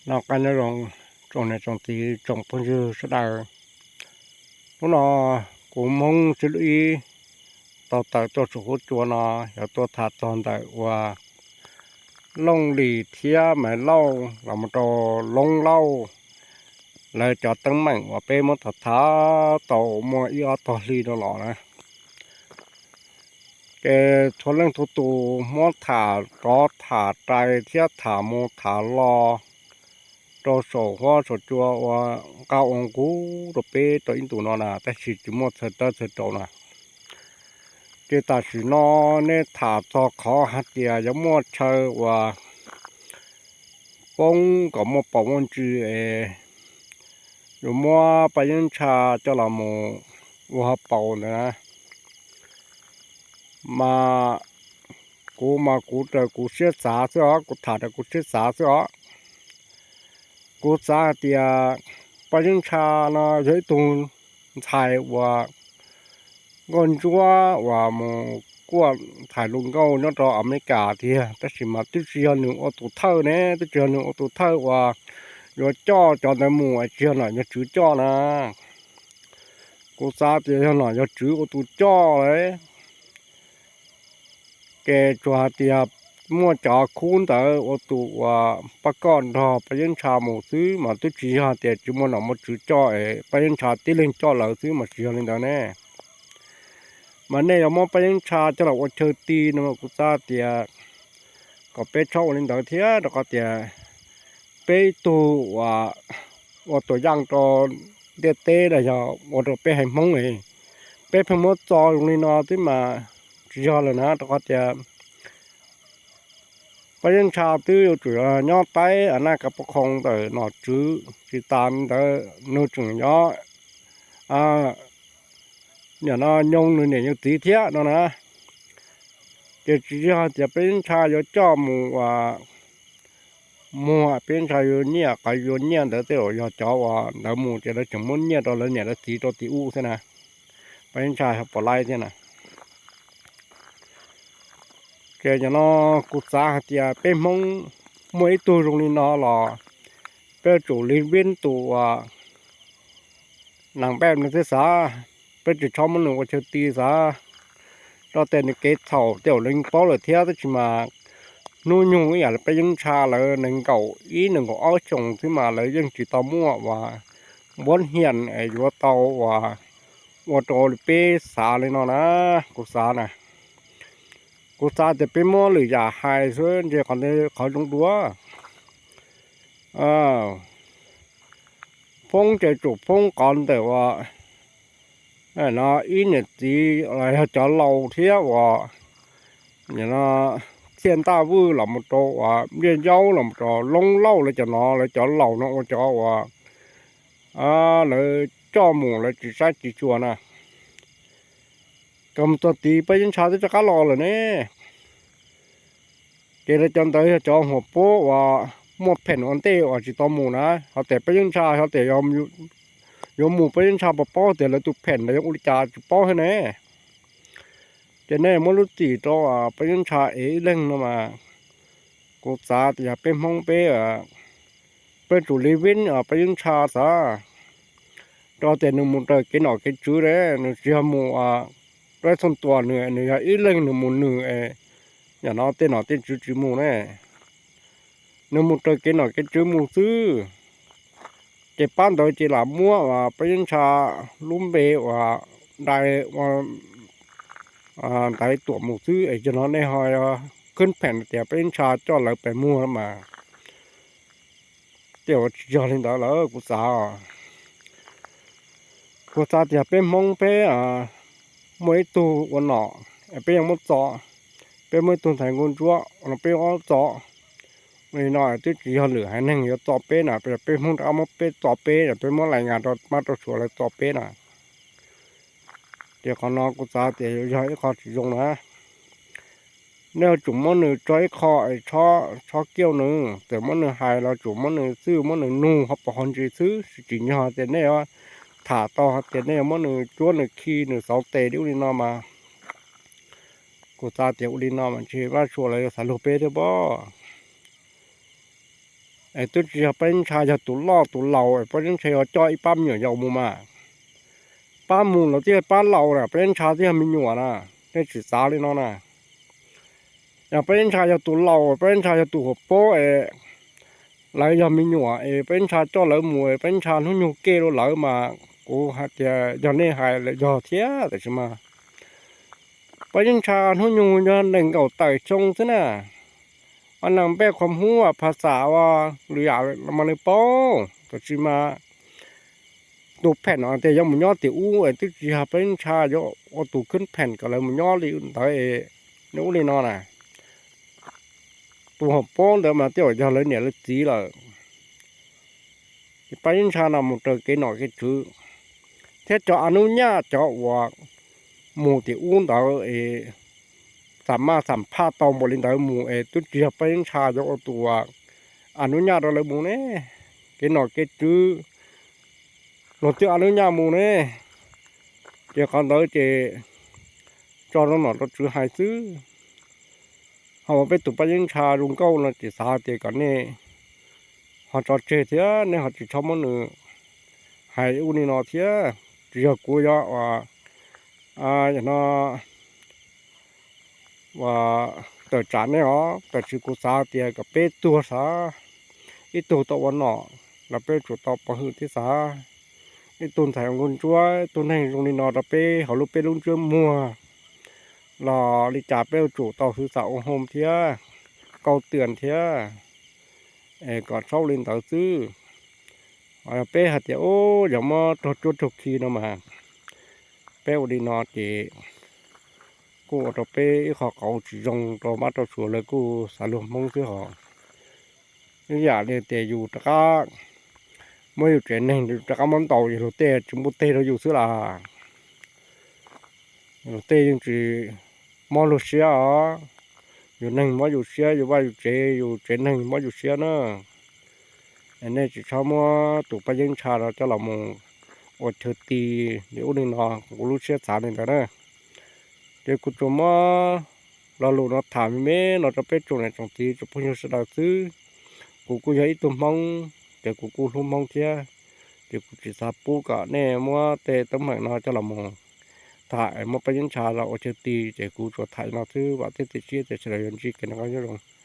Noj qab nyob zoo tsoom niam tsoom txiv tsoom phooj ywg sawv daws. Hnub no kuv Hmoob Txiv Lub Ib tau tawm tuaj saum huab cua no, yog tuaj tham txog ntawm uas Looj Lis thiab Maiv Lauj los mus rau Loob Lauj, lawv cov teeb meem uas peb muab tham tham tau muaj ib ob tog hli no los na. Ces txhua leej txhua tus muab tham rov tham rais thiab tham mus tham los rau saum huab saum cua ua nqaj ua nqug rau peb rau ib ntus no na, tab sis tsis muaj txhawj tawb txhawj rau na. Ces tam sim no nej tham txog qhov hais tias yuav muaj chaw uas poob kom muaj paus muaj ntsis es yuav muab Paj Yeeb Ntsha coj los mus ua hauv paus ntawd na, mas kuv mas kuv raws kuv siab xav xwb os, kuv tham raws kuv siab xav xwb os. Kuv xav hais tias Paj Yeeb Ntsha no yog ib tug ntxhais uas nkauj ntsuab uas mus kuaj ntxhais hluas nkauj nyob rau Amelikas tiag, tab sis mas twb tsis yog nws ua tus thawj ne, twb tsis yog nws ua tus thawj uas yuav coj cov ntawd mus, tsis yog nom yog tswv coj na. Kuv xav tias yog nom yog tswv ua tus coj lawm. Ces tsuas hais tias muaj cov khub ntawd ua tus uas pab koj nrog Paj Yeeb Ntsha mus xwb, mas twb tsis yog tias tsis muaj nom muaj tswv coj es Paj Yeeb Ntsha tib leeg coj lawv xwb, mas tsis yog li ntawd ne. Mas nej yuav muab Paj Yeeb Ntsha coj los ua chaw ti no, kuv xav tias kom peb txhob ua li ntawd thiab, rau qhov tias peb ib tug uas ua tus yaj rau ntiaj teb los yog ua rau peb haiv Hmoob es peb pheej muab txo zoo li no xwb mas tsis yog lawm na, rau qhov tias Paj Yeeb Ntsha twb yuav tsum nyob taib Naj Kas Paj Khoo ntawm nom tswv, tsis tas li ntawd nws tseem nyob, nim no nyoo nws niam yus txiv thiab no na. Ces tsis yog tias Paj Yeeb Ntsha yuav coj mus uas muag, Paj Yeeb Ntsha yuav nyiaj, qhov yuav nyiaj ntawd tej zaum yog cov uas ntawd mus ces lawv tseem muab nyiaj rau lawv niam lawv txiv rau tim ub xwb na. Paj Yeeb Ntsha yog pom laib thiab na. Ces yog no kuv xav hais tias peb Hmoob muaj ib tug zoo li no los peb yuav tsum li vib tus uas nees npej no thiab xav, peb tsis txhob muab nws ua chaw ti xav. Rau tej nws kev txhaum tej zaum lawv paub lawm thiab, tab sis mas hnub nyoog ib yam li Paj Yeeb Ntsha lawv nees nkaum ib nees nkaum ob xyoos xwb mas lawv yeej tsis tau muaj uas npuab hiam es yuav tau uas ua rau li peb xav li no na. Kuv xav na, kuv xav tias peb muab lwm yam hais xwb, ntshe qhov ntawd qhov zoo dua. Foob ces tsum foob qhov ntawm uas no ib niam txiv los yog cov laus thiab uas no Txhiaj Ntaj Vwj los mus rau uas Npliaj Yaub los mus rau Loob Lauj lawv cov no, lawv cov laus no ua cov uas lawv coj mus lawv tsis saib tsis xyuas na. Kom mus txog tid Paj Yeeb Ntsha twb rov qab los lawm ne. Ces lawv cov ntawd yog cov huam puab uas muaj pheem ua ntej uas tsis tau mus na. Hos tias Paj Yeeb Ntsha, hos tias yuav mus Paj Yeeb Ntsha puas paub tias lawv tus pheem ntawd yog ua li cas tsis paub thiab ne. Ces nej muab lub txim rau Paj Yeeb Ntsha ev ib leeg no mas kuv xav tias yog peb Hmoob peb, peb tsum li vib Paj Yeeb Ntsha xav, rau tias nws mus raws kev nom kev tswv ne, nws tsis yog mus rau ib txhua tus, nws nws yog ib leeg nws mus nws, yam no tej nom tej tswv tsis mus ne. Nws mus raws kev nom kev tswv mus xwb. Ces pab ntawd ces lam muab uas Paj Yeeb Ntsha lub npe uas dai ua ntaiv tuam mus xwb es yog no nej ho khwb pheem tias Paj Yeeb Ntsha coj lawv pem muag mas tej zaum tsis yog li ntawd lawm kuv xav. Kuv xav tias peb Hmoob peb muaj ib tug ua nom, peb yuav muab txo, peb muaj ib tug ntxhais nkauj ntsuab no peb yuav muab txo. Ua li no twb tsis yog lwm haiv neeg yuav txo peb na, peb Hmoob rov qab muab peb txo peb, peb muab lais ngas rau mab rau suav lawv txo peb na. Ces qhov no kuv xav tias yuav yog ib qho tsis zoo na. Nej yuav tsum muab nws tso ib qho es txhob kiaj nws, txawm muab nws hais los tsum muab nws xwb, muab nws nug ho pom ho ntsis xwb, tsis tsim nyog tias nej yuav tham tau hais tias nej yuav muab nws cuab nws khi nws xauv tes li ub li no mas. Kuv xav tias ua li no mas ntshe Vaj Tsua lawv yuav xav luag peb thiab pob. Es twb tsis yog Paj Yeeb Ntsha yog tus loj tus laus es Paj Yeeb Ntsha yuav coj ib pab me nyuam yaus mus mas. Pab mus los twb yog pab laus na, Paj Yeeb Ntsha twb yog me nyuam na. Nej tsis xav li no na. Yog Paj Yeeb Ntsha yog tus laus, Paj Yeeb Ntsha yog tus hauv paus es lawv yog me nyuam es Paj Yeeb Ntsha coj lawv mus es Paj Yeeb Ntsha hnub nyoog kev rau lawv mas kuv hais tias yog nej hais lawm yog thiab, tab sis mas Paj Yeeb Ntsha hnub nyoog yog nees nkaum tawm xyoo xwb na. Ua neeg npej qhov muab pha xav ua lwm yam los mas nws paub, tab sis mas tus pheem no tias yuav mus nyob tim ub es twb tsis yog Paj Yeeb Ntsha yuav ua tus khwb pheem kom lawv mus nyob li ntawd es nws ua li no na. Tus hauv paus ntawd mas twb yog lawv niam lawv txiv lawm. Ces Paj Yeeb Ntsha no mus raws kev nom kev tswv thiab cov a nub nyaj cov uas mus tim ub ntawd es xam maj xam phaj tau npaum li ntawd mus es twb tsis yog Paj Yeeb Ntsha yuav ua tus uas a nub nyaj rau lawv mus ne. Kev nom kev tswv luag twb a nub nyaj mus ne. Ces qhov ntawd ces tso rau nom rau tswv hais xwb. Ho uas peb tus Paj Yeeb Ntsha zoo nkauj no ces xav tias kom nej ho tso tseg thiab nej ho tsis txhob muab nws hais ua li no thiab. Tsis yog kuv yuav ua, no ua tawm tsam nej os, tab sis kuv xav tias kom peb tuag xav, ib tug tau ua nom los peb tsum tau pov hwm thiab xav. Ib tug ntxhais nkauj ntsuab, ib tug neeg zoo li no rau peb hauv lub peb lub ntsiab muag los li cas peb yuav tsum tau xwv xam ua hoo thiab, kauj tiam thiab, es kom saub li ntawd xwb. Peb hais tias ub yog muab raug cuab raug khi no mas peb ua li no ces kuj ua rau peb ib qho qauv tsis zoo rau mab rau suav, lawv kuj xav luag Hmoob xwb hos. Ib yam li tias yus rov qab muab yus tsev neeg rov qab muab ntaus, yus luag tej tsis npuaj teg rau yus xwb las. Luag tej yeej tsis mob luag siab os. Yus neeg mob yus siab, yus vaj yus tsev, yus tsev neeg mob yus siab na. Nej tsis txhob muab tus Paj Yeeb Ntsha no coj los mus ua chaw ti li ub li no, kuv lub siab xav li ntawd na. Ces kuv tsuas muab lo lus no tham me me no rau peb tsoom niam tsoom txiv tsoom phooj ywg sawv daws xwb. Kuv kuj yog ib tug Hmoob, ces kuv kuj hlub Hmoob thiab, ces kuv tsis xav pub kom nej muab tej teeb meem no coj los mus tham es muab Paj Yeeb Ntsha los ua chaw ti, ces kuv tsuas tham no xwb, vam thiab cia siab tias sawv daws yuav ntsib kev noj qab nyob zoo.